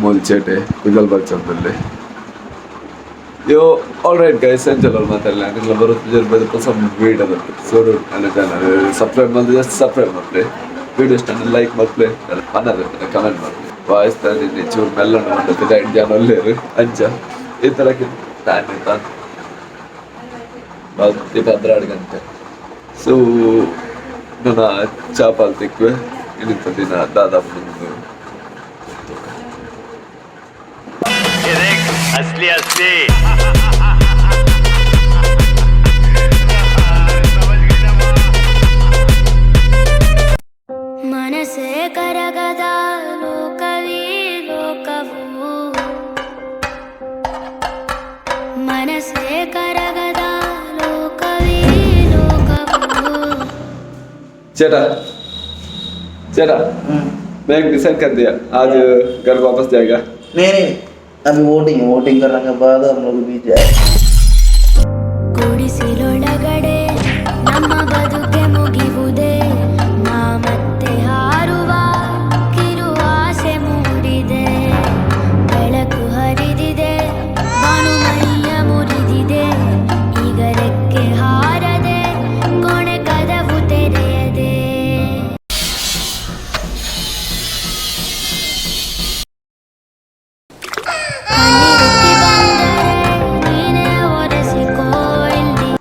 ಮೂಲ್ಚೇಟೆ ಕುಜಲ್ ಬಲ್ಚೊಂದುಲ್ಲೆ. ಯೋ ಆಲ್ right guys, ಎಂಚಲ ಮಾತೆರ್ಲ? ನಿಕ್ಲ ಬರುತ್ತೆ ಬರುತ್ತೆ ಹೊಸ ವೀಡಿಯೋ ಸೊ ನನ್ನ ಚಾನಲ್ ಸಬ್ಸ್ಕ್ರೈಬ್ ಮಲ್ತ್, ಜಸ್ಟ್ ಸಬ್ಸ್ಕ್ರೈಬ್ ಮಲ್ಪುಲೆ. ವೀಡಿಯೋ ಇಷ್ಟ ಲೈಕ್ ಮಲ್ಪುಲೆ, ಪನ್ನರೆ ಕಮೆಂಟ್ ಮಲ್ಪುಲೆ. ವಾಯ್ಸ್ ನಿನ್ನೆ ಚೂರು ಮೆಲ್ಲೊಂಡು ಉಂಡು, ಪಿದಾಯ್ಡ್ ಜನ ಉಲ್ಲೆರ್. ಅಂಚ ಈ ತರಕ್ಕೆ ತಾನೆ ತಾನು ಬತ್ತಿ 12 ಗಂಟೆ. ಸೊ ನನ್ನ ಚಾಪಾಲ್ ತಿಕ್ಕುವೆ ಇನ್ನಿತ್ತ ದಿನ ದಾದಾ ಮುಂದೆ. असली असली. ಮನಸ್ಸೇ ಕರಗದ ಲೋಕವೀ ಲೋಕವು, ಮನಸ್ಸೇ ಕರಗದ ಲೋಕವೀ ಲೋಕವು. ചേട്ടാ, ചേട്ടാ, मैं एक डिसाइड कर दिया, आज घर वापस जाएगा। नहीं नहीं, अभी वोटिंग वोटिंग करने के बाद हम लोग भी जाए। ಗುಡಿಸಿಲೊಳಗಡೆ ನಮ್ಮ ಬದುಕೆ ಮುಗಿವುದೇ? ನಾ ಮತ್ತೆ ಹಾರುವ ಕಿರು ಆಸೆ ಮೂಡಿದೆ. ಬೆಳಕು ಹರಿದಿದೆ, ಭಾನುಮಯ್ಯ ಮುರಿದಿದೆ. ಈಗ ರೆಕ್ಕೆ ಹಾರದೆ, ಕೋಣೆ ಕದವು ತೆರೆಯದೆ. ಕಣ್ಣೀರುಕ್ಕಿ ಬಂದರೆ ನೀನೇ ಒರೆಸಿಕೋ ಇಲ್ಲಿ.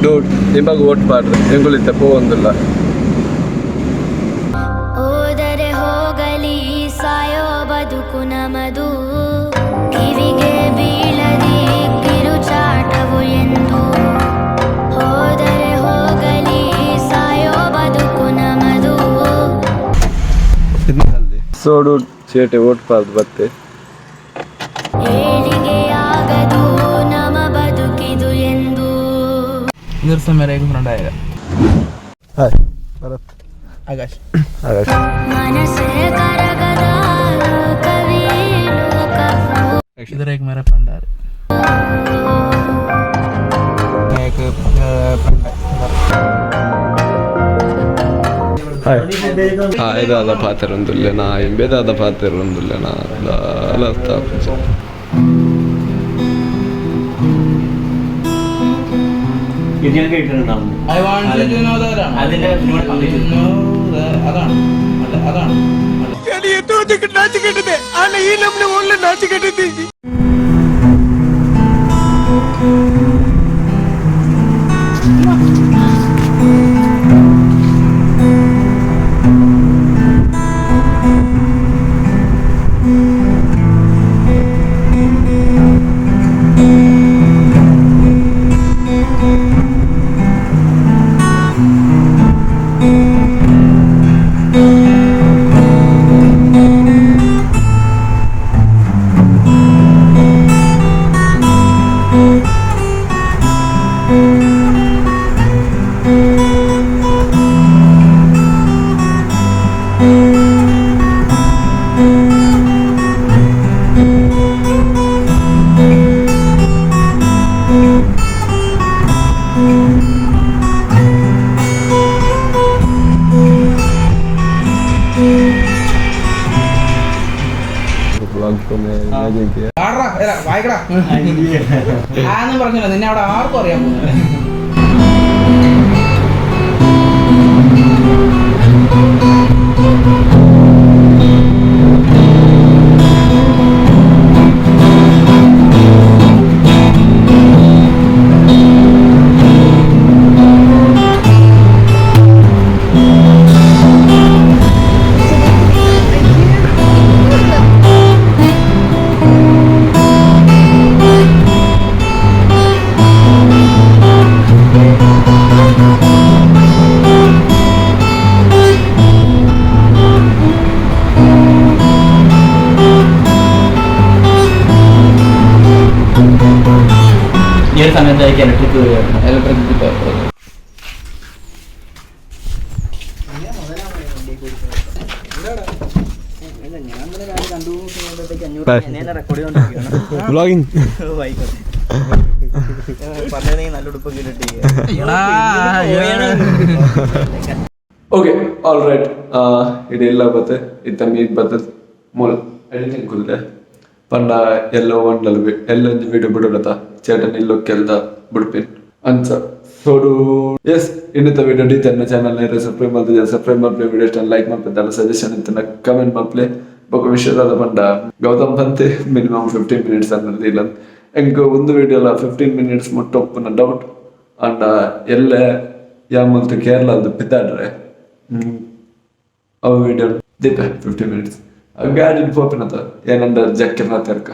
ಡೂಡ್, ನಿಮಗೆ ವೋಟ್ ಮಾಡ್ರಿ, ಎಂಗುಳಿತ ಪೋವೊಂದಿಲ್ಲ. ಹೋದರೆ ಹೋಗಲಿ, ಸಾಯೋ ಬದುಕು ನಮದು. ಕಿವಿಗೆ ಬೀಳದಿ ಕಿರುಚಾಟವು ಎಂದು. ಹೋದರೆ ಹೋಗಲಿ, ಸಾಯೋ ಬದುಕು ನಮದು. ಸೊ ಡೂಡ್, ಚೇಟೆ ವೋಟ್ ಪಾರ್ದು ಬತ್ತೆ. ಏಳಿಗೆಯಾಗದು ನಮ ಬದುಕಿದು ಎಂದು. इधर मेरा एक फ्रेंड आएगा। ಹಾಯ್ ಭರತ್. आकाश. ಮನಸ್ಸೇ ಕರಗದ ಲೋಕವೀ ಲೋಕವು. इधर एक मेरा फ्रेंड आ रहा है, एक फ्रेंड है। ಹಾಯ್. ಹಾಯ್ ದಾದ ಪಾತೆರೊಂದುಲ್ಲೆನಾ? ಇಂಬೆ ದಾದ ಪಾತೆರೊಂದುಲ್ಲೆನಾ? ದಾಲ ಅರ್ಥ ಆಪುಜಿ. I want you to know that അതിന്റെ അതാണ്, അല്ല അതാണ്. വായിക്കടാ. ആന്നും പറഞ്ഞില്ല, നിന്നെ അവിടെ ആർക്കും അറിയാൻ പോകുന്നില്ല. ഈ ഒരു സമയത്തായിരിക്കും ഇലക്ട്രിക്. Electric paper. Vlogging. നല്ല ഉടുപ്പൊക്കെ ഇട്ടിട്ട്. ಓಕೆ, ಆಲ್ ರೈಟ್. ಇಡೀ ಎಲ್ಲ ಬತ್ತೆ ಇತ್ತ ಮೀಟ್ ಬತ್ತದ ಮೂಲ ಎಡಿಟಿಂಗ್ ಕುಲ್ಲೆ ಪಂಡ ಎಲ್ಲೋ ಒಂಡಲ್ ಎಲ್ಲೊಂಜಿ ವಿಡಿಯೋ ಬಿಡೋಡತ ಚೇಟನ್ ಇಲ್ಲೋ ಕೆಲ್ದ ಬುಡ್ಪಿನ್ ಅಂಚ. ಸೋಡು ಎಸ್, ಇನ್ನಿತ ವಿಡಿಯೋ ಡಿ ತನ್ನ ಚಾನಲ್ ಸಬ್ಸ್ಕ್ರೈಬ್ ಮಲ್ತಿದ್ದೆ, ಸಬ್ಸ್ಕ್ರೈಬ್ ಮಲ್ಪಲೆ. ವಿಡಿಯೋ ಇಷ್ಟ ಲೈಕ್ ಮಲ್ಪೆ, ಸಜೆಷನ್ ಇತ್ತ ಕಮೆಂಟ್ ಮಲ್ಪಲೆ. ಬೊಕ ವಿಷಯದಾದ ಪಂಡ, ಗೌತಮ್ ಪಂತೆ ಮಿನಿಮಮ್ 15 ಮಿನಿಟ್ಸ್ ಅನ್ನೋದು ಇಲ್ಲ. ಎಂಕ್ ಒಂದು ವಿಡಿಯೋಲ 15 ಮಿನಿಟ್ಸ್ ಮುಟ್ಟ ಒಪ್ಪುನ ಡೌಟ್. ಅಂಡ ಎಲ್ಲೆ ಯಾಮಲ್ತು ಕೇರಳದ ಪಿತ್ತಾಡ್ರೆ ಅವು ವಿಡಿಯೋ ದೀಪ 15 ಮಿನಿಟ್ಸ್ ಗಾಡಿ ಪೋಪಿನತ ಏನಂಡ ಜಕ್ಕಿರ್ನ ತೆರ್ಕ.